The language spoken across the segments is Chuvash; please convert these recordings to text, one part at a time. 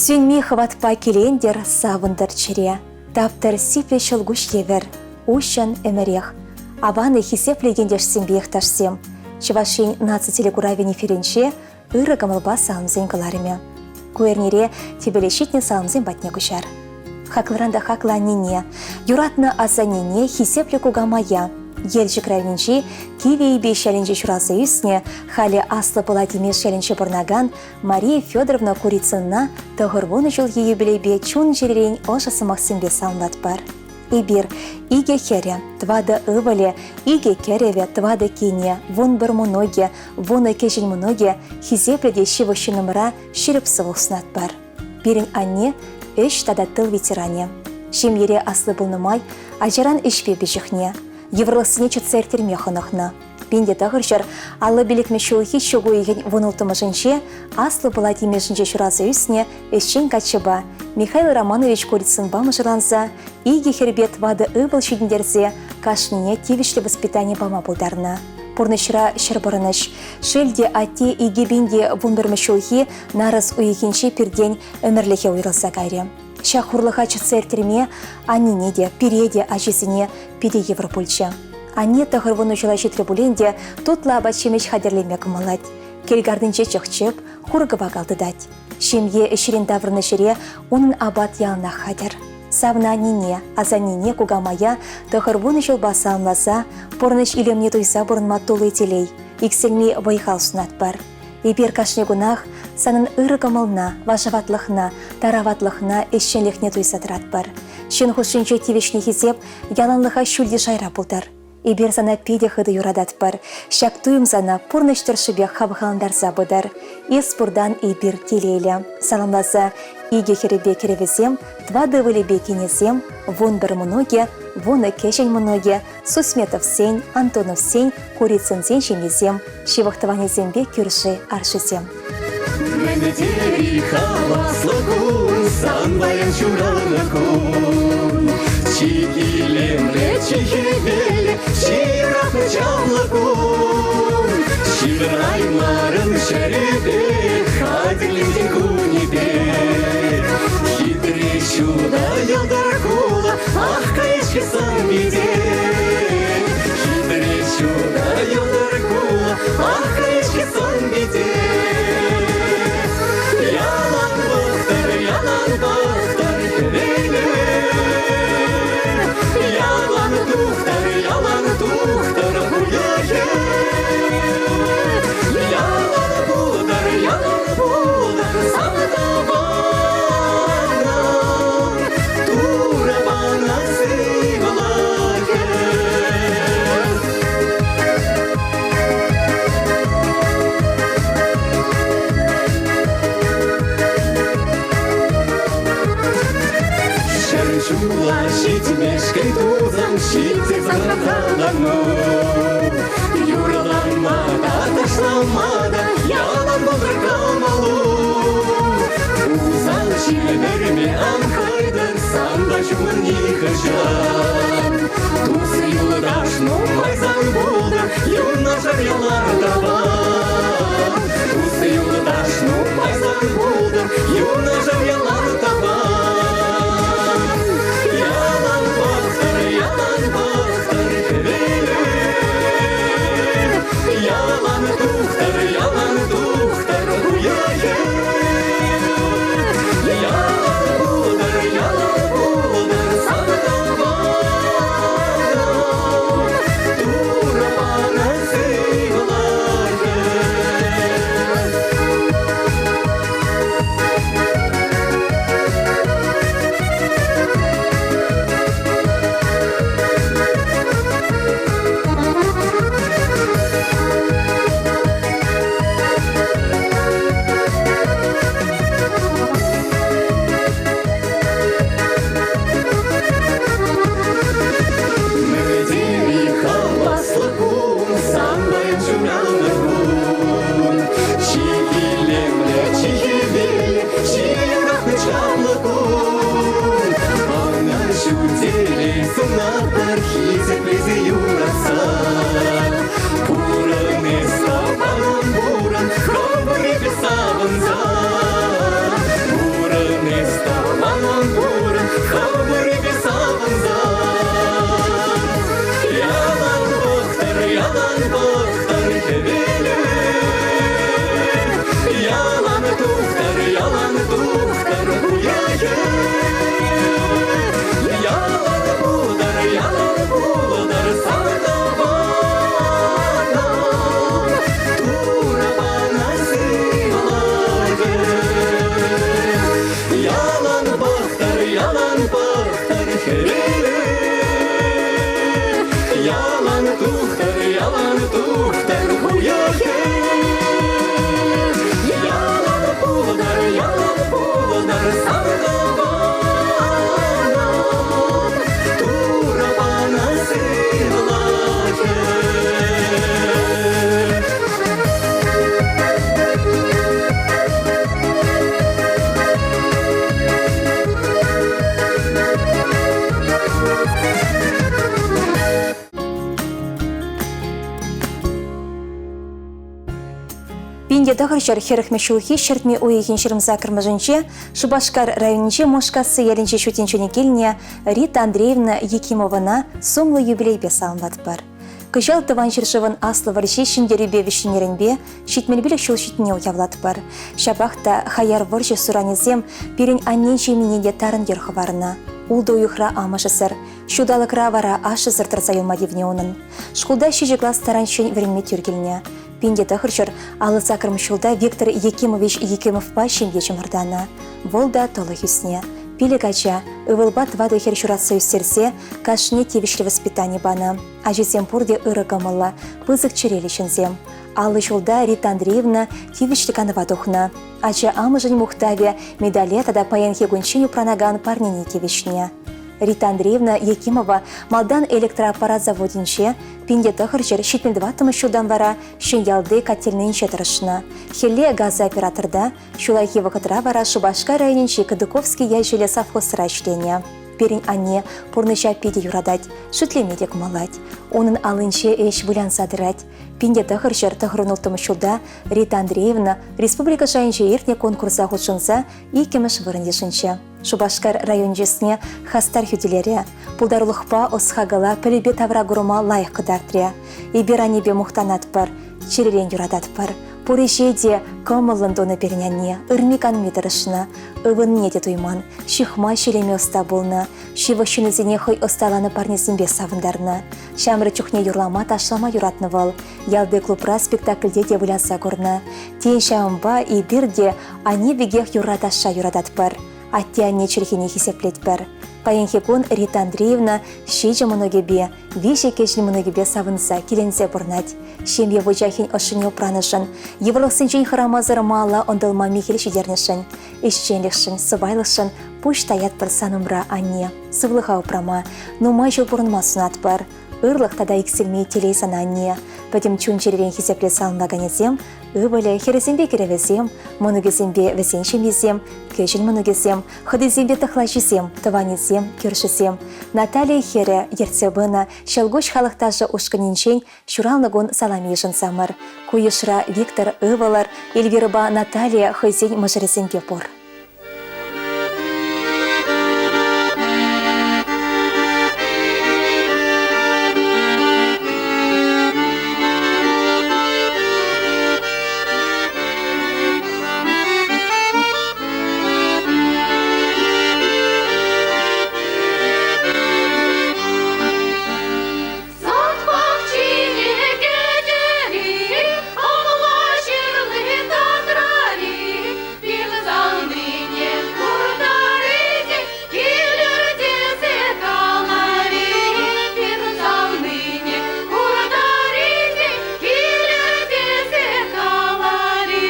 Сӳнми хӑватпа килентӗр, савӑнтӑр чӗре. Таптӑр сиплӗ ҫӑлкуҫ евӗр, уҫҫӑн ӗмӗрех. Аван-и хисеплӗ ентешсемпе йӑхташсем. Чӑваш Ен наци телекуравӗн эфирӗнче ырӑ кӑмӑлпа саламсен кӑларӑмӗ. Ку эрнере тӗпеле ҫитнӗ саламсем патне куҫар. Хаклӑран та хаклӑ аннене, юратнӑ асаннене, хисеплӗ кукамая, Елчӗк районӗнчи Кивӗ Эйпеҫ ялӗнче ҫуралса ӳснӗ, халӗ Аслӑ Пӑла Тимеш ялӗнче пурӑнакан Мария Федоровна Курицынна 90 ҫулхи юбилейпе чун-чӗререн ӑшӑ сӑмахсемпе саламлатпӑр. Эпир икӗ хӗрӗ, тӑватӑ ывӑлӗ, икӗ кӗрӗвӗ, тӑватӑ кинӗ, 11 мӑнукӗ, вунӑ кӗҫӗн мӑнукӗ хисеплӗ те ҫывӑх ҫыннӑмӑра ҫирӗп сывлӑх сунатпӑр. Пирӗн анне ӗҫ тата тыл ветеранӗ. Ҫемьере аслӑ пулнӑ май ачаран ӗҫпе пиҫӗхнӗ, йывӑрлӑхсене чӑтса ирттерме хӑнӑхнӑ. 1955 ҫулхи ҫу уйӑхӗн вунулттӑмӗшӗнче Аслӑ Пӑла Тимешӗнче ҫуралса ӳснӗ ӗҫчен каччӑпа Михаил Романович Курицынпа мӑшӑрланса икӗ хӗрпе тӑватӑ ывӑл ҫитӗнтерсе кашнине тивӗҫлӗ воспитани пама пултарнӑ. Пурнӑҫра ҫӗр пӑрӑнӑҫ. Шел те, атте 2011 ҫулхи нарӑс уйӑхӗнче пиртен ӗмӗрлӗхе уйрӑлса кайрӗ. Ҫак хурлӑха чӑтса ирттерме аннене те, пире те, ачисене питӗ йывӑр пулчӗ. Анне 90 ҫула ҫитрӗ пулин те тутлӑ апат-ҫимӗҫ хатӗрлеме кӑмӑллать. Кил картинче чӑх-чӗп, хур-кӑвакал тытать. Ҫемье ӗҫрен таврӑннӑ ҫӗре унӑн апат яланах хатӗр. Савнӑ аннене, асаннене, кукамая 90 ҫулпа саламласа пурнӑҫ илемне туйса пурӑнма тулли телей, иксӗлми вӑй-хал сунатпӑр. Эпир кашни кунах санӑн ырӑ кӑмӑлна, вашаватлӑхна, тараватлӑхна, ӗҫченлӗхне туйса тӑратпӑр. Ҫын хушшинче тивӗҫнӗ хисеп яланлӑха ҫӳлти шайра пултӑр. Эпир сана питӗ хытӑ юрататпӑр. Ҫак туйӑм сана пурнӑҫ тӑршшӗпех хавхалантарса пытӑр. Эс пуртан эпир телейлӗ. Саламласа икӗ хӗрӗпе кӗрӗвӗсем, тӑватӑ ывӑлӗпе кинӗсем, 11 мӑнукӗ, вунӑ кӗҫӗн мӑнукӗ, Сусметовсен, Антоновсен, Курицынсен ҫемйисем, ҫывӑх тӑванӗсемпе кӳрши аршисем. Мӗн тери хаваслӑ кун, сан паян ҫуралнӑ кун. Чи илемлӗ, чи хӗвеллӗ, чи юратнӑ чаплӑ кун. Ҫывӑраймарӑн ҫӗрӗпе, хатӗрлентӗн кунӗпе. Хитре ҫутӑ йӑлтӑр хула, ах, кайӑк сан пите. Хитре ҫутӑ йӑлтӑр хула, ах, кайӑк сан пите. Ялан пӑхтӑр, ялан пӑхтӑр хӗвеле. Ялан тухтӑр, ялан тухтӑр хурлӑхӗ. Ялан пултӑр, ялан пултӑр сан тӑванӑм. Турӑ панӑ сывлӑхӗ. Ҫӗр ҫула ҫитмешкӗн тусӑм ҫитсе сахаллану. Юрлама та, ташлама та ялан пултӑр кӑмӑлу. Усал ҫил вӗрме ан хӑйтӑр, санпа ҫумӑр нихӑҫан. Тус-юлташ нумай сан пултӑр, юнашар ялан тӑван. Тус-юлташ нумай сан пултӑр, юнашар ялан тӑван. Ялан пӑхтӑр, ялан пӑхтӑр хӗвеле. Ялан тухтӑр, ялан тухтӑр уйӑхӗ. Ялан пултӑр, ялан пултӑр сан тӑванӑм. Турӑ панӑ сывлӑхӗ. Мӗтери хаваслӑ кун, сан паян ҫуралнӑ кун. Чи илемлӗ, чи хӗвеллӗ, чи юратнӑ чаплӑ кун. Ӑна ҫутелей сунатпӑр хисеплесе юратса. Пурӑн эс тӑванӑм, пурӑн, хӑвӑр эпӗ савӑнса. Пурӑн. 1940 ҫулхи ҫӗртме уйӑхӗн 28-мӗшӗнче Шупашкар районӗнчи Мошкасси ялӗнчи ҫут тӗнчене килнӗ Рита Андреевна Якимовӑна сумлӑ юбилейпе саламлатпӑр. Кӑҫал Тӑван ҫӗршывӑн Аслӑ вӑрҫи ҫӗнтерӳпе вӗҫленнӗренпе 75 ҫул ҫитнине уявлатпӑр. Ҫапах та хаяр вӑрҫӑ суранӗсем пирӗн аннен ҫемйине те тарӑн йӗр хӑварнӑ. Ултӑ уйӑхра амӑшӗсӗр, ҫулталӑкра вара ашшӗсӗр тӑрса юлма тивнӗ унӑн. Шкулта ҫичӗ класс таранччен вӗренме тӳр килнӗ. 1958 ҫулта Виктор Якимович Якимовпа ҫемье чӑмӑртанӑ. Вӑл та тӑлӑх ӳснӗ. Пилӗк ача, ывӑлпа тӑватӑ хӗр ҫуратса ӳстерсе кашни тивӗҫлӗ воспитани панӑ. Ачисем пурте ырӑ кӑмӑллӑ, пысӑк чӗреллӗ ҫынсем. 50 ҫулта Рита Андреевна тивӗҫлӗ канӑва тухнӑ. Ача амӑшӗн мухтавӗ медале тата паянхи кунччен упранакан парнене тивӗҫнӗ. Рита Андреевна Якимова малтан электроаппарат заводӗнче, 1974 ҫултан вара Ҫӗньялти котельнӑйӗнче тӑрӑшнӑ. Хӗлле газооператорта, ҫуллахи вӑхӑтра вара Шупашкар районӗнчи Кадыковский ячӗллӗ совхозра ӗҫленӗ. Пирӗн анне пурнӑҫа питӗ юратать, шӳтлеме те кӑмӑллать. Унӑн аллинче ӗҫ вылянса тӑрать. 1996 ҫулта Рита Андреевна республика шайӗнче иртнӗ конкурса хутшӑнса иккӗмӗш вырӑн йышӑнчӗ. Шупашкар район чысне хастар хӳтӗлерӗ, пултарулӑхпа ӑс-хакӑла пӗлӳпе тавракурӑма лайӑх кӑтартрӗ. Эпир аннепе мухтанатпӑр, чӗререн юрататпӑр. Пур ӗҫе те кӑмӑллӑн тунӑ пирӗн анне, ырми-канми тӑрӑшнӑ. Ывӑннине те туйман, ҫыхма ҫӳреме ӑста пулнӑ, ҫывӑх ҫыннисене хӑй ӑсталанӑ парнесемпе савӑнтарнӑ. Ҫамрӑк чухне юрлама, ташлама юратнӑ вӑл. Ялти клубра спектакльте те выляса курнӑ. Тен, ҫавӑнпа эпир те анне пекех юрра-ташша юрататпӑр, атте-анне чӗлхине хисеплетпӗр. Паянхи кун Рита Андреевна ҫичӗ мӑнукӗпе, виҫӗ кӗҫӗн мӑнукӗпе савӑнса, киленсе пурӑнать. Ҫемье вучахӗн ӑшшине упранӑшӑн, йывӑрлӑхсенчен хӑрамасӑр малалла ӑнтӑлма мехел ҫитернӗшӗн, ӗҫченлӗхшӗн, сӑпайлӑхшӑн пуҫ таятпӑр сан умра, анне. Сывлӑха упрама, нумай ҫул пурӑнма сунатпӑр. Ырлӑх тата иксӗлми телей сана, анне. Пӗтӗм чун-чӗререн хисеплӗ саламлаканӗсем, ывӑлӗ, хӗрӗсемпе кӗрӗвӗсем, мӑнукӗсемпе вӗсен ҫемйисем, кӗҫӗн мӑнукӗсем, хӑтисемпе тӑхлачисем, тӑванӗсем, кӳршисем. Наталия хӗрӗ ертсе пынӑ Ҫӑлкуҫ халӑх ташӑ ушкӑнӗнчен ҫуралнӑ кун салам йышӑнсамӑр. Ку йышра Виктор ывӑлӑр, Эльвирӑпа Наталия хӑйсен мӑшӑрӗсемпе пур. Сад пахчине кӗтӗр-и, хӑмла ҫырли татрар-и, пил-салнине куртар-и те килӗр тесе калар-и, пил-салнине куртар-и те килӗр тесе калар-и.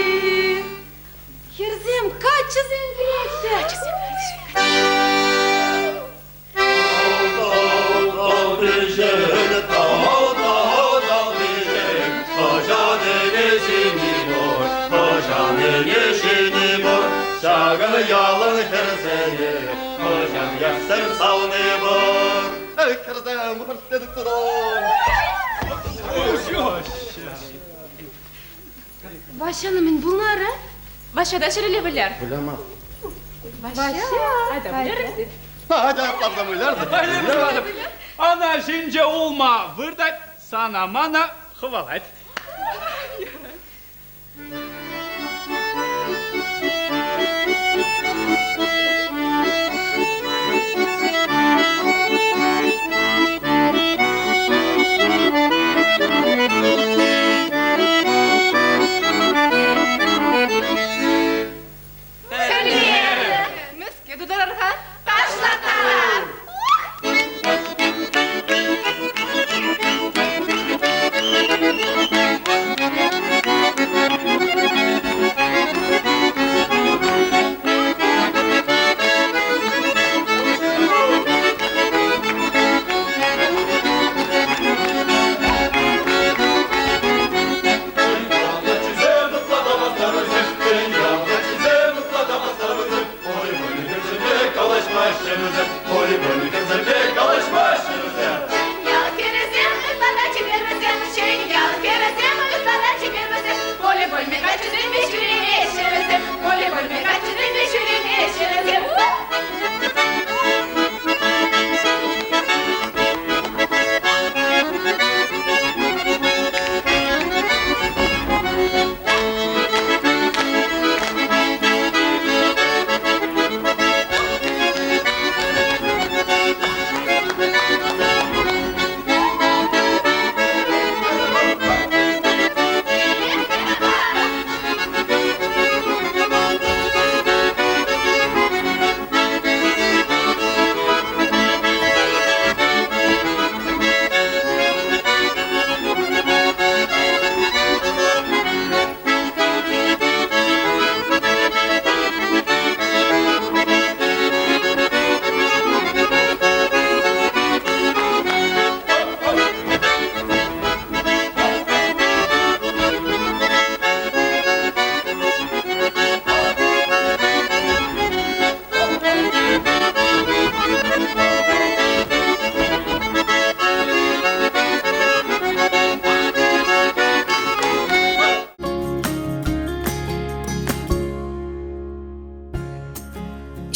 Хӗрсем, каччӑсем килеҫҫӗ. Каччӑсем килеҫҫӗ. Ялӑн хӗрсене хӑҫан яшсем савни пур. Хӗрсем хӗрсем Ваҫҫана мӗн пулнӑ ара? Ваҫҫа та ҫӗреле выляр. Выляма. Ваҫҫа, айта выляр. Атя, парса выляр. Ана ҫинче улма выртать, сана мана хӑвалать. Мӗскер тутарар-ха? Ташлаттарар!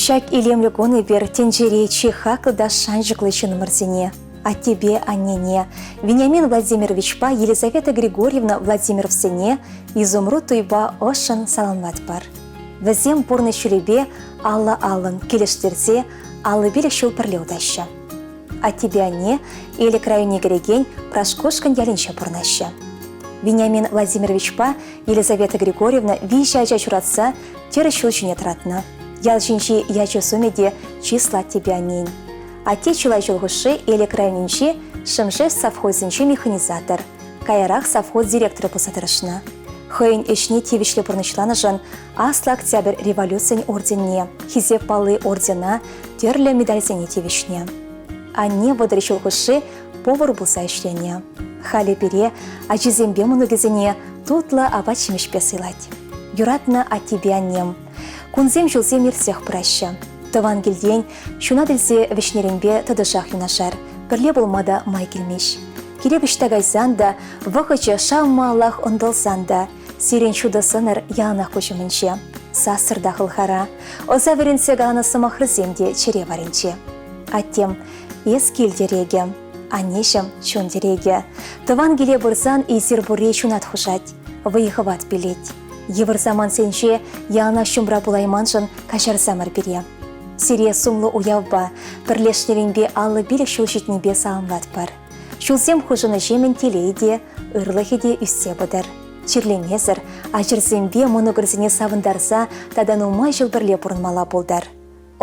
Ҫак илемлӗ кун эпир тӗнчере чи хаклӑ та шанчӑклӑ ҫыннӑмӑрсене, аттепе аннене, Вениамин Владимировичпа Елизавета Григорьевна Владимировсене изумруд туйпа ӑшшӑн саламлатпӑр. Вӗсем пурнӑҫ ҫулӗпе алла-аллӑн килӗштерсе 55 ҫул пӗрле утаҫҫӗ. Аттепе анне Элӗк районне кӗрекен Прошкошкӑн ялӗнче пурӑнаҫҫӗ. Вениамин Владимировичпа Елизавета Григорьевна виҫӗ ача ҫуратса тӗрӗс ҫул ҫине тӑратнӑ. Ял ҫинчи ячӗ-сумӗ те чыслӑ аттепе аннен. Атте чылай ҫул хушши Элӗк районӗнчи Шӗмшеш совхозӗнчи механизатор, каярах совхоз директорӗ пулса тӑрӑшнӑ. Хӑйӗн ӗҫне тивӗҫлӗ пурнӑҫланӑшӑн Аслӑ Октябрь революцийӗн орденне, Хисеп палли ордена, тӗрлӗ медальсене тивӗҫнӗ. Анне 30 ҫул хушши повар пулса ӗҫленӗ. Халӗ пире, ачисемпе мӑнукӗсене, тутлӑ апат-ҫимӗҫпе сӑйлать. Юратнӑ аттепе аннем. Кунсем-ҫулсем иртсех пыраҫҫӗ. Тӑван килтен ҫунат илсе вӗҫнӗренпе тӑтӑшах юнашар, пӗрле пулма та май килмест. Кирек ӑҫта кайсан та, вӑхӑчӗ шав малаллах ӑнтӑлсан та, сирӗн ҫутӑ сӑнӑр яланах куҫ умӗнче. Сассӑр та хӑлхара. Ӑса вӗрентсе каланӑ сӑмахрисем те чӗре варринче. Аттем, эс кил тӗрекӗ, аннеҫӗм чун тӗрекӗ. Тӑван киле пырсан эсир пурри ҫунат хушать, вӑй-хӑват пилет. Йывӑр самантсенче яланах ҫумра пулайманшӑн каҫарсамӑр пире. Сире сумлӑ уявпа, пӗрлешнӗренпе 55 ҫул ҫитнипе саламлатпӑр. Ҫулсем хушӑннӑҫемӗн телей те, ырлӑхӗ те ӳссе пытӑр. Чирлемесӗр, ачӑрсемпе мӑнукӑрсене савӑнтарса тата нумай ҫул пӗрле пурӑнмалла пултӑр.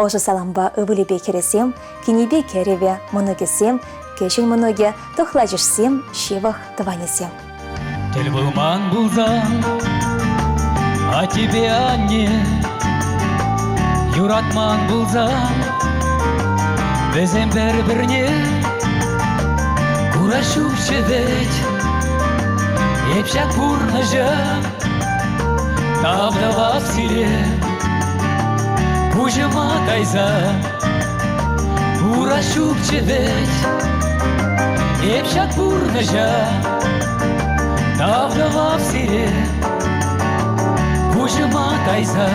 Ӑшӑ салампа ывӑлӗпе хӗрӗсем, кинӗпе кӗрӗвӗ, мӑнукӗсем, кӗҫӗн мӑнукӗ, тӑхлачӑшсем, ҫывӑх тӑванӗсем. Тӗл пулман пулсан аттепе анне юратман пулсан вӗсем пӗр-пӗрне курас ҫукчӗ вӗт. Эп ҫак пурнӑҫа тав тӑвап сире пуҫӑма тайса курас ҫукчӗ вӗт. Эп ҫак пурнӑҫа тав тӑвап сире пуҫӑма тайса.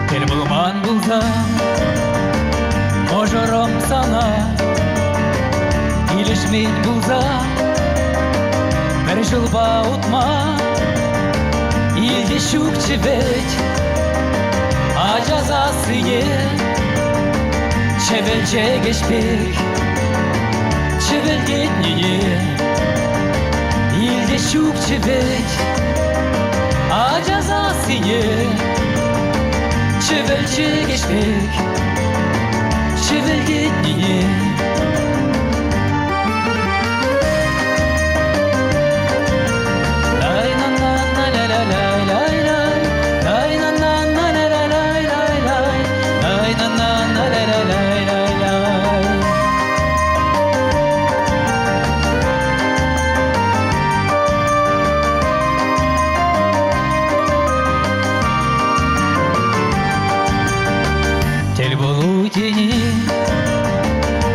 Тӗл пулман пулсан мӑшӑрӑм сана килӗшмен пулсан пӗр ҫулпа утма илтес ҫукчӗ вӗт ача сассине чӗвӗл чӗкеҫ пек чӗвӗлтетнине илтес ҫукчӗ вӗт ача сассине чӗвӗл чӗкеҫ пек чӗвӗлтетнине. Тӗл пулу тени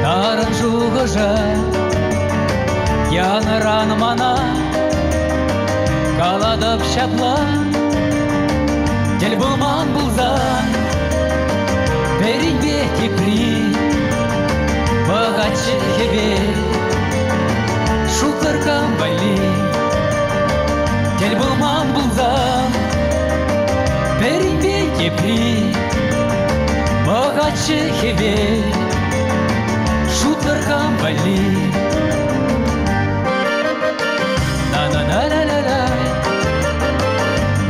тарӑн шухӑша янӑран мана калатӑп ҫапла тӗл пулман пулсан пӗринпе тепри пӑхать чӗлхепе шутсӑр кам валли тӗл пулман пулсан пӗринпе тепри пӑхатчӗ хӗвел шутсӑр кам валли. На-на-на-ла-ла-лай,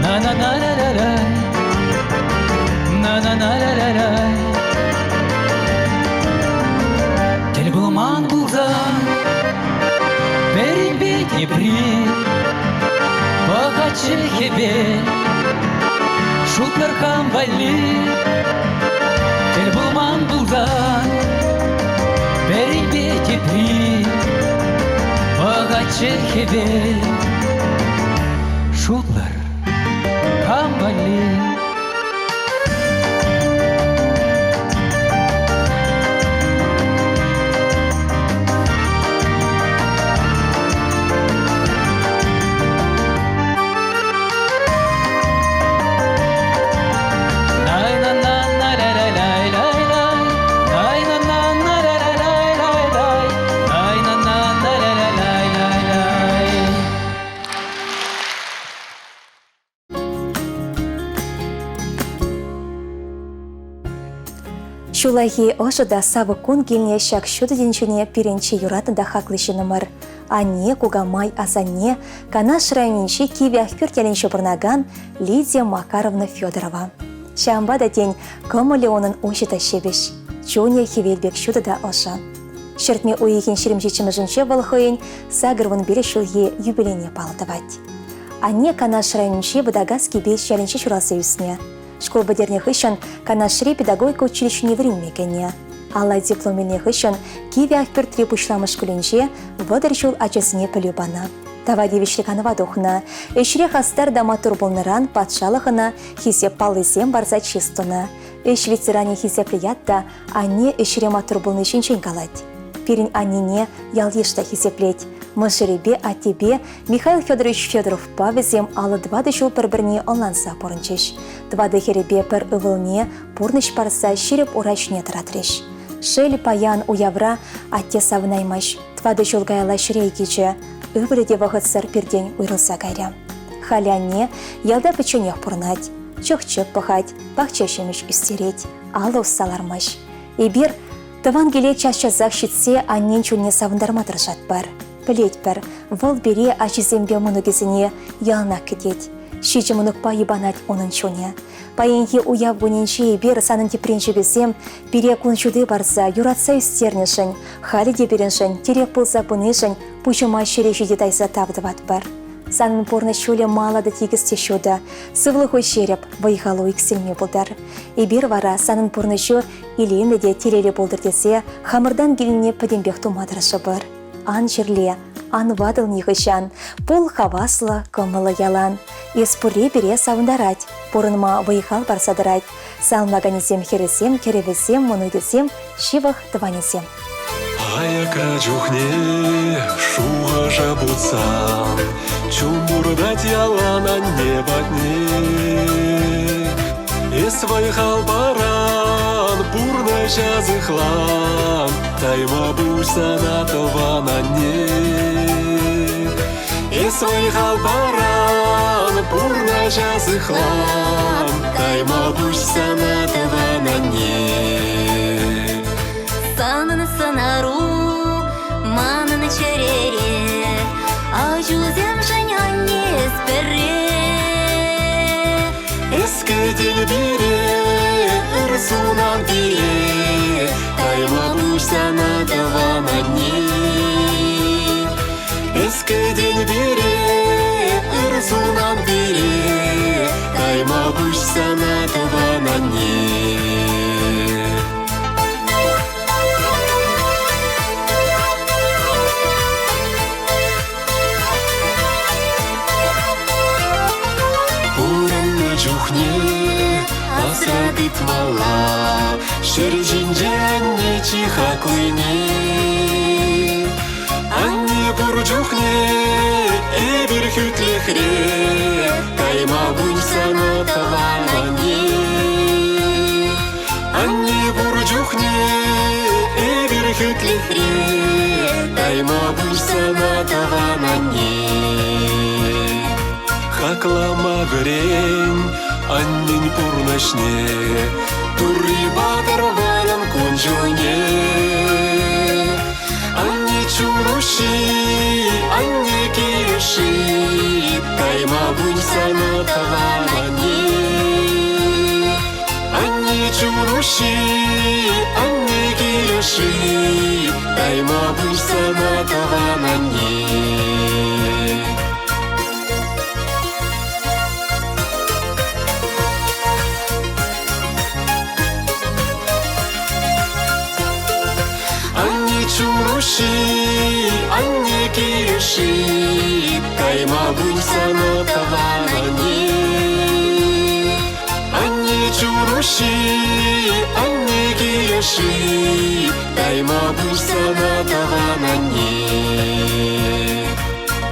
на-на-на-ла-ла-лай, на-на-на-ла-ла-лай. Тӗл пулман пулсан пӗринпе тепри пӑхатчӗ хӗвел шутлӑр кам валли. Тӗл пулман пулсан пӗринпе тепри пӑхатчӗ хӗвел шутлӑр кам валли. Ҫуллахи ӑшӑ та савӑк кун килнӗ ҫак ҫутӑ тӗнчене пирӗн чи юратнӑ та хаклӑ ҫыннӑмӑр. Анне, кукамай, асанне Канаш районӗнчи Кивӗ Ахпӳрт ялӗнче пурӑнакан Лидия Макаровна Федорова. Ҫавӑнпа та, тен, кӑмӑлӗ унӑн уҫӑ та ҫепӗҫ, чунӗ хӗвел пек ҫутӑ та ӑшӑ. Ҫӗртме уйӑхӗн 27-мӗшӗнче вӑл хӑйӗн 85 ҫулхи юбилейне паллӑ тӑвать. Анне Канаш районӗнчи Вӑтакас Кипеч ялӗнче ҫуралса ӳснӗ. Шкул пӗтернӗ хыҫҫӑн Канашри педагогика училищине вӗренме кӗнӗ. Алла диплом илнӗ хыҫҫӑн Кивӗ Ахпӳртри пуҫламӑш шкулӗнче 30 ҫул ачасене пӗлӳ панӑ. Тава тивӗҫлӗ канӑва тухнӑ. Ӗҫре хастар та маттур пулнӑран патшалӑх ӑна хисеп паллисем парса чыс тунӑ. Ӗҫ ветеранӗ хисеплӗ ят та анне ӗҫре маттур пулни ҫинчен калать. Пирӗн аннене ял-йыш та хисеплет. Мӑшӑрӗпе аттепе Михаил Федорович Федоровпа вӗсем 54 ҫул пӗр-пӗрне ӑнланса пурӑнчӗҫ. Тӑватӑ хӗрӗпе пӗр ывӑлне пурнӑҫ парса ҫирӗп ура ҫине тӑратрӗҫ. Шел, паян уявра атте савӑнаймасть, тӑватӑ ҫул каялла ҫӗре кӗчӗ. Ывӑлӗ те вӑхӑтсӑр пиртен уйрӑлса кайрӗ. Халӗ анне ялта пӗчченех пурӑнать, чӑх-чӗп пӑхать, пахча ҫимӗҫ ӳстерет, алӑ усса лармасть. Эпир тӑван киле час-часах ҫитсе аннен чунне савӑнтарма тӑрӑшатпӑр. Пӗлетпӗр, вӑл пире ачисемпе мӑнукӗсене яланах кӗтет. Ҫичӗ мӑнукпа йӑпанать унӑн чунӗ. Паянхи уяв кунӗнче эпир санӑн тӗпренчӗкӗсем пире кун ҫути парса юратса ӳстернӗшӗн, халӗ те пирӗншӗн тӗрек пулса пынишӗн пуҫӑма ҫӗре ҫити тайса тав тӑватпӑр. Санӑн пурнӑҫ ҫулӗ мала та тикӗс те ҫутӑ, сывлӑху ҫирӗп, вӑй-халу иксӗлми пултӑр. Эпир вара санӑн пурнӑҫу илемлӗ те телейлӗ пултӑр тесе хамӑртан килнине пӗтӗмпех тума тӑрӑшӑпӑр. Ан чирле, ан ватӑл нихӑҫан, пул хаваслӑ, кӑмӑллӑ ялан. Эс пурри пире савӑнтарать, пурӑнма вӑй-хал парса тӑрать. Саламлаканӗсем хӗрӗсем, кӗрӗвӗсем, мӑнукӗсем, ҫывӑх тӑванӗсем. Аякра чухне шухӑша путсан чун туртать ялан анне патне. Эс вӑй-хал паран, пурнӑҫа сыхлан, тайма пуҫ сана тӑван анне. Эс вӑй-хал паран, пурнӑҫа сыхлан, тайма пуҫ сана тӑван анне. Санӑн сӑнару манӑн чӗрере, Ачусемшӗн анне эс пӗрре. Эс кӗтен пире, ыр сунан пире, Тайма пуҫ сана тӑван анне. Эс кӗтен пире, ыр сунан пире, Тайма пуҫ сана тӑван анне. Пурӑннӑ чухне асра тытмалла ҫӗр ҫинче анне чи хаклине. Анне пур чухне эпир хӳтлӗхре, кайма пуль сана тӑван анне. Анне пур чухне эпир хӳтлӗхре, тайма пуҫ сана тӑван анне. Хаклама вӗрен аннен пурнӑҫне, Турри патӑр вӑрӑм кун-ҫулне. Анне чун уҫҫи, анне килӗши, тайма пуҫ сана тӑван анне. Анне чун уҫҫи, анне килӗши, тайма пуҫ сана тӑван анне. Анне чун уҫҫи, анне килӗши, тайма пуҫ сана тӑван анне. Анне чун уҫҫи, анне килӗши, тайма пуҫ сана тӑван анне.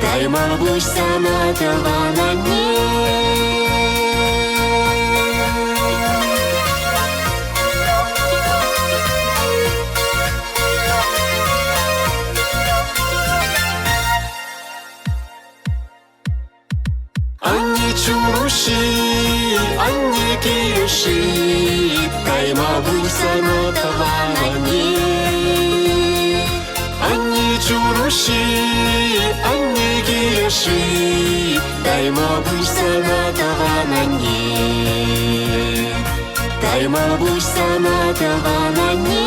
Тайма пуҫ сана тӑван анне. Анне. Анне чуруши, анне килӗши, Тайма пуҫ сана тӑван анне. Анне чуруши, анне килӗши, Тайма пуҫ сана тӑван анне. Тайма пуҫ сана тӑван анне.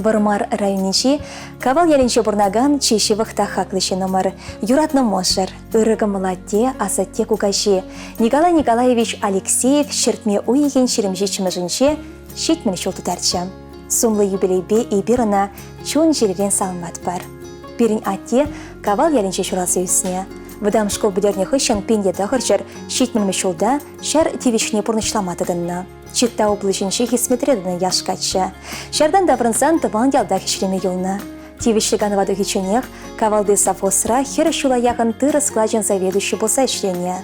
Вӑрмар районӗнчи Кавал ялӗнче пурӑнакан чи ҫывӑх та хаклӑ ҫыннӑмӑр, юратнӑ мӑшӑр, ырӑ кӑмӑл атте, асатте кукаҫи Николай Николаевич Алексеев ҫӗртме уйӑхӗн 27-мӗшӗнче 70 ҫул тутарчӗ. Сумлӑ юбилейпе эпир ӑна чун-чӗререн саламлатпӑр. Пирӗн атте Кавал ялӗнче ҫуралса ӳснӗ. Вӑтам шкул пӗтернӗ хыҫҫӑн 1970 ҫулта ҫар тивӗҫне пурнӑҫлама тытӑннӑ. Чита облаҫӗнчи хӗсметре тӑнӑ яш каччӑ. Ҫартан таврӑнсан тӑван ялтах ӗҫлеме юлнӑ. Тивӗҫлӗ канӑва тухичченех Кавалти совхозра 40 ҫула яхӑн тырӑ склачӗн заведующи пулса ӗҫленӗ.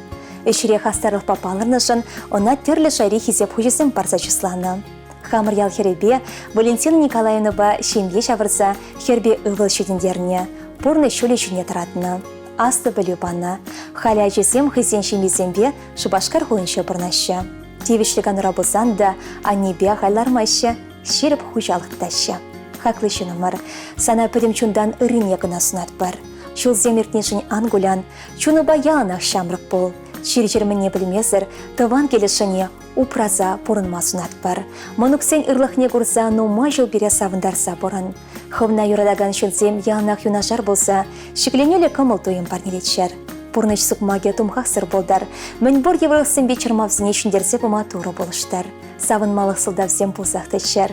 Ӗҫре хастарлӑхпа палӑрнӑшӑн ӑна тӗрлӗ шайри хисеп хучӗсем парса чысланӑ. Хамӑр ял хӗрӗпе Валентина Николаевнӑпа ҫемье ҫавӑрса хӗрпе ывӑл ҫитӗнтернӗ, пурнӑҫ ҫулӗ ҫине тӑратнӑ. Аслӑ пӗлӳ панӑ. Халӗ ачисем хӑйсен ҫемйисемпе Шупашкар хулинче пурӑнаҫҫӗ. Тивӗҫлӗ канура пулсан та аннепе ахаль лармаҫҫӗ, ҫирӗп хуҫалӑх тытаҫҫӗ. Хаклӑ ҫыннӑмӑр, сана пӗтӗм чунтан ыррине кӑна сунатпӑр. Ҫулсем иртнишӗн ан кулян, чунупа яланах ҫамрӑк пул. Чир-чӗр мӗнне пӗлмесӗр тӑван килӗшӗне упраса пурӑнма сунатпӑр. Мӑнуксен ырлӑхне курса нумай ҫул пире савӑнтарса пурӑн. Хӑвна юратакан ҫынсем яланах юнашар пулса ҫӗкленӳллӗ кӑмӑл-туйӑм парнелеччӗр. Пурнӑҫ сукмакӗ тумхахсӑр пултӑр. Мӗнпур йывӑрлӑхсемпе чӑрмавсене ҫӗнтерсе пыма Турӑ пулӑштӑр. Савӑнмалӑх сӑлтавсем пулсах тӑччӑр.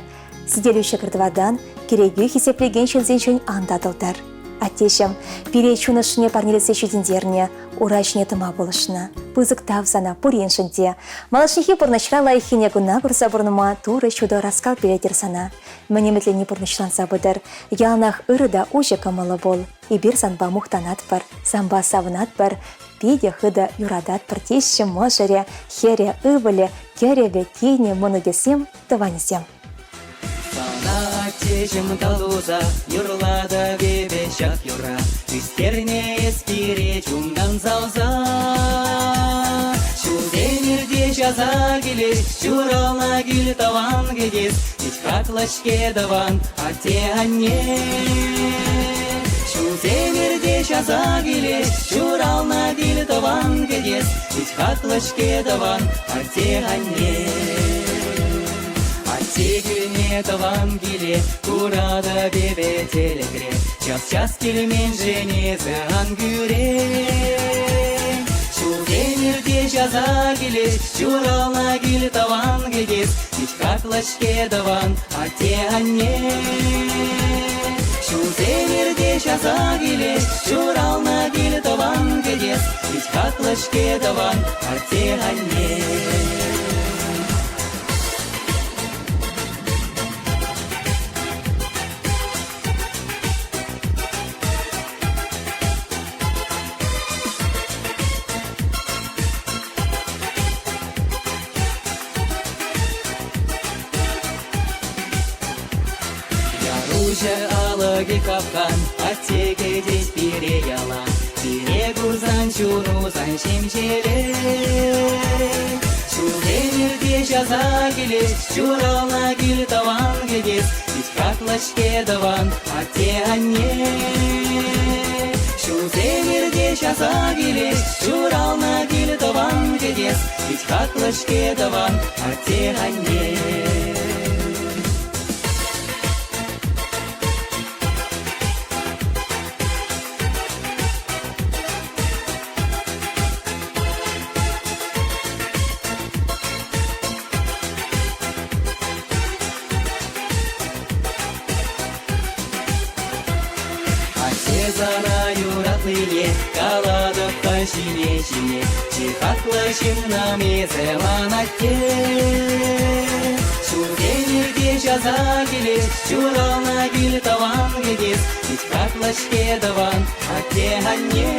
Сӗтелӳ ҫӑкӑр тӑвакан, кӗрекӳ хисеплекен ҫынсенчен ан татӑлтӑр. Аттеҫӗм, пире чун ӑшшине парнелесе ҫитӗнтернӗ, ура ҫине тӑма пулӑшнӑ. Пысӑк тав сана пуриншӗн те. Малашнехи пурнӑҫра лайӑххине кӑна курса пурӑнма Турӑ ҫутӑ ӑраскал пӳретӗр сана. Мӗн ӗмӗтленни пурнӑҫланса пытӑр. Яланах ырӑ та уҫӑ кӑмӑллӑ пул. Эпир санпа мухтанатпӑр, санпа савӑнатпӑр, питӗ хытӑ юрататпӑр теҫҫӗ мӑшӑрӗ, хӗрӗ, ывӑлӗ, кӗрӗвӗ, кинӗ, мӑнукӗсем, тӑванӗсем. Сана аттеҫӗм тав туса юрлатӑп эпӗ ҫак юрра. Ӳстернӗ эс пире чунтан савса. Ҫулсем иртеҫ аса килет, ҫуралнӑ кил тӑван кӗтес. Пит хаклӑ-ҫке тӑван атте-анне. Ҫулсем иртеҫ аса килет, ҫуралнӑ кил тӑван кӗтес. Пит хаклӑ-ҫке тӑван атте-анне. Атте килне тӑван киле куратӑп эпӗ тӗлӗкре. Час-час килменшӗн эсӗ ан кӳрен. Ҫулсем иртеҫ аса килет, ҫуралнӑ кил тӑван кӗтес. Пит хаклӑ-ҫке тӑван атте-анне. Ҫулсем иртеҫ аса килет, ҫуралнӑ кил тӑван кӗтес. Пит хаклӑ-ҫке тӑван атте-анне. Яруҫӑ алӑкӗ капкан, атте кӗтет пире ялан. Пире курсан чуну сан ҫемҫелет. Ҫулсем иртеҫ аса килет, ҫуралнӑ кил тӑван кӗтес. Пит хаклӑ-ҫке тӑван атте-анне. Ҫулсем иртеҫ аса килет, ҫуралнӑ кил тӑван кӗтес. Пит хаклӑ-ҫке тӑван атте-анне. Атте сана юратнине калатӑп та ҫине-ҫине. Чи хаклӑ ҫыннӑм эсӗ ман атте. Ҫулсем иртеҫ аса килет, ҫуралнӑ кил тӑван. кӗтес, Пит хаклӑ-ҫке тӑван атте-анне.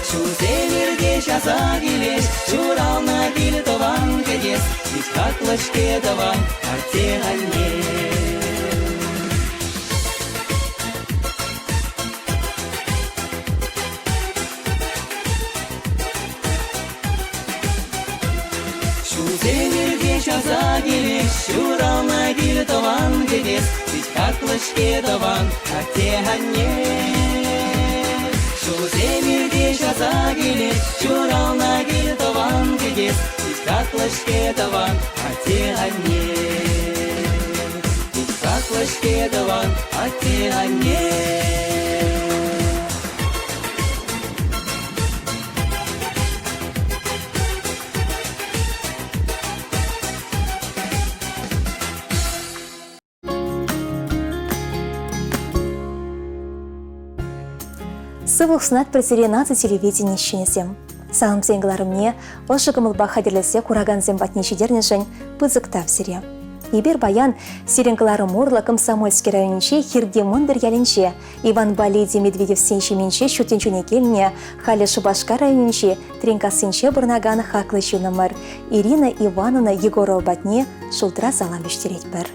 Ҫулсем иртеҫ аса килеҫ, Ҫуралнӑ кил тӑван кӗтес, Пит хаклӑ-ҫке тӑван атте-анне. Ҫулсем иртеҫ аса килеҫ, ҫуралнӑ кил тӑван кӗтес, Пит хаклӑ-ҫке тӑван атте-анне. Ҫулсем иртеҫ аса килеҫ, ҫуралнӑ кил тӑван кӗтес, Пит хаклӑ-ҫке тӑван атте-анне. Пит хаклӑ-ҫке тӑван атте-анне. Сывлӑх сунатпӑр сире наци телевидени ӗҫченӗсем. Саламсен кӑларӑмне ӑшӑ кӑмӑлпа хатӗрлесе куракансем патне ҫитернӗшӗн пысӑк тав сире. Эпир паян сирӗн кӑларӑм урлӑ Комсомольски районӗнчи Хирти Мӑнтӑр ялӗнче Иванпа Лидия Медведевсен ҫемйинче ҫут тӗнчене килнӗ, халӗ Шупашкар районӗнчи Тренкассинче пурӑнакан хаклӑ ҫыннӑмӑр Ирина Ивановна Егорова патне шултра салам вӗҫтеретпӗр.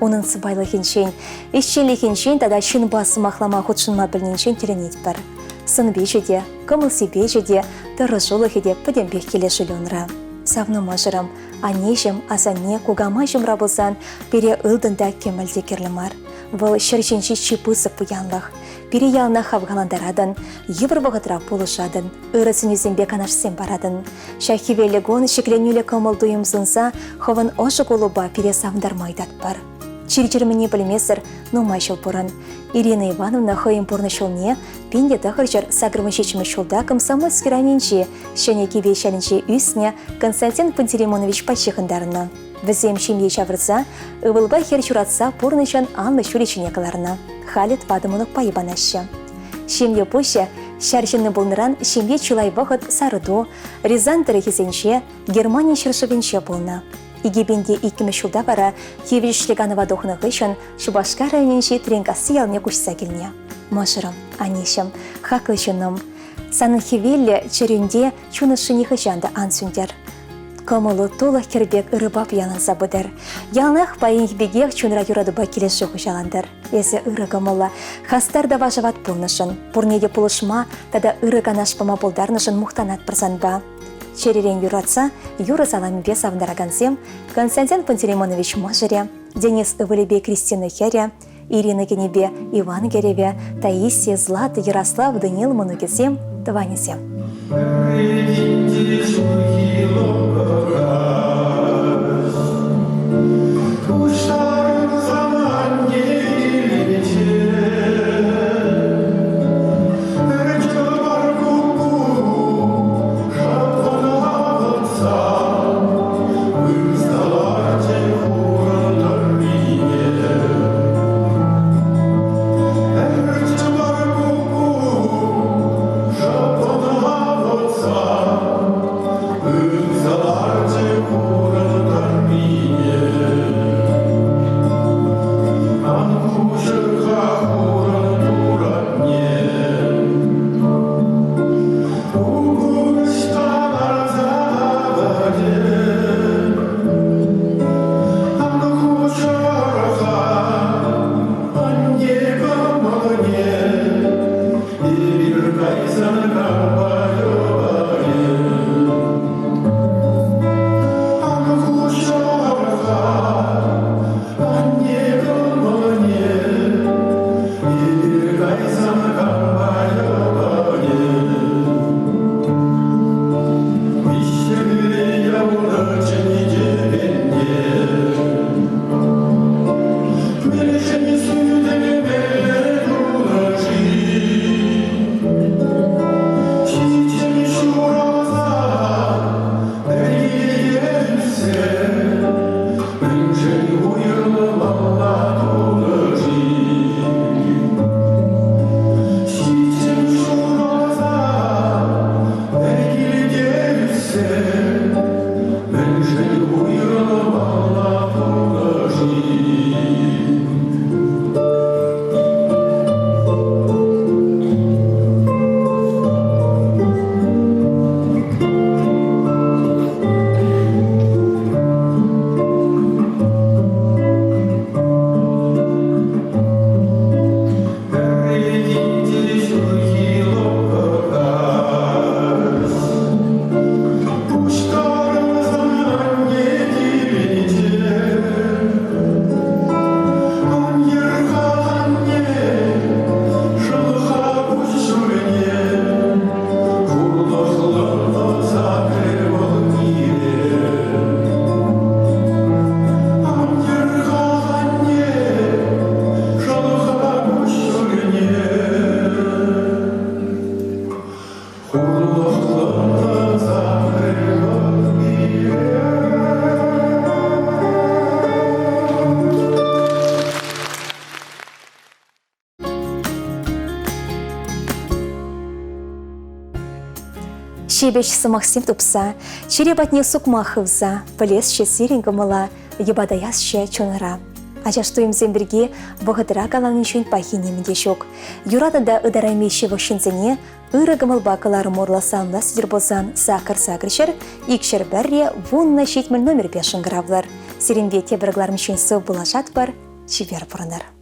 Унӑн сӑпайлӑхӗнчен, ӗҫченлӗхӗнчен тата ҫынпа сӑмахлама хутшӑнма пӗлнинчен тӗлӗнетпӗр. Сӑн-пичӗ те, кӑмӑл-сипечӗ те, тӑрӑшулӑхӗ те пӗтӗмпех килӗшӳллӗ унра. Савнӑ мӑшӑрӑм, аннеҫӗм, асанне, кукамай ҫумра пулсан пире ылтӑн та кӗмӗл те кирлӗ мар. Вӑл ҫӗр ҫинчи чи пысӑк пуянлӑх. Пире яланах хавхалантаратӑн, йывӑр вӑхӑтра пулӑшатӑн, ырӑ сӗнӳсемпе канашсем паратӑн. Ҫак хӗвеллӗ кун ҫӗкленӳллӗ кӑмӑл-туйӑм сунса хӑвӑн ӑшӑ кулӑпа пире савӑнтарма ыйтатпӑр. Чир-чӗр-мӗне пӗлмесӗр нумай ҫул пурӑн. Ирина Ивановна хӑйӗн пурнӑҫ ҫулне 1987 ҫулта Комсомольски районӗнчи Ҫӗнӗ Кипеҫ ялӗнче ӳснӗ Константин Пантелеймоновичпа ҫыхӑнтарнӑ. Вӗсем ҫемье ҫавӑрса, ывӑлпа хӗр ҫуратса пурнӑҫӑн анлӑ ҫулӗ ҫине кӑларнӑ. Халӗ тӑватӑ мӑнукпа йӑпанаҫҫӗ. Ҫемье пуҫӗ ҫар ҫынни пулнӑран ҫемье чылай вӑхӑт Сарӑту, Рязань тӑрӑхӗсенче, Германи ҫӗршывӗнче пулнӑ. 2002 ҫулта вара тивӗҫлӗ канӑва тухнӑ хыҫҫӑн Шупашкар районӗнчи Тренкасси ялне куҫса килнӗ. Мӑшӑрӑм, аннеҫӗм, хаклӑ ҫыннӑм, санӑн хӗвеллӗ чӗрӳнте чун ӑшши нихӑҫан та ан сӳнтер. Кӑмӑлу тулӑх хӗр пек ырӑпа пуянланса пытӑр. Яланах паянхи пекех чунра юратупа килӗшӳ хуҫалантӑр. Эсӗ ырӑ кӑмӑллӑ, хастар та вашават пулнӑшӑн, пурне те пулӑшма тата ырӑ канаш пама пултарнӑшӑн мухтанатпӑр санпа. Чӗререн юратса юрӑ саламӗпе савӑнтаракансем Константин Пантелеймонович мӑшӑрӗ, Денис ывӑлӗпе Кристина хӗрӗ, Ирина кӗнипе Иван кӗрӗвӗ, Таисия, Злата, Ярослав, Даниил мӑнукӗсем, тӑванӗсем. Ҫепӗҫ сӑмахсем тупса, чӗре патне сукмак хывса, пӗлесчӗ сирӗн кӑмӑла, йӑпатаясчӗ чунра. Ачаш туйӑмсем пирки вӑхӑтра каланинчен пахи нимӗн те ҫук. Юратнӑ та ытарайми ҫывӑх ҫынсене ырӑ кӑмӑлпа кӑларӑм урлӑ саламлас тетӗр пулсан сакӑр сакӑр ҫӗр, икҫӗр пӗрре, 10 70 номерпе шӑнкӑравлӑр. Сирӗнпе тепӗр кӑларӑмччен сыв пулашатпӑр, чипер пурӑнӑр.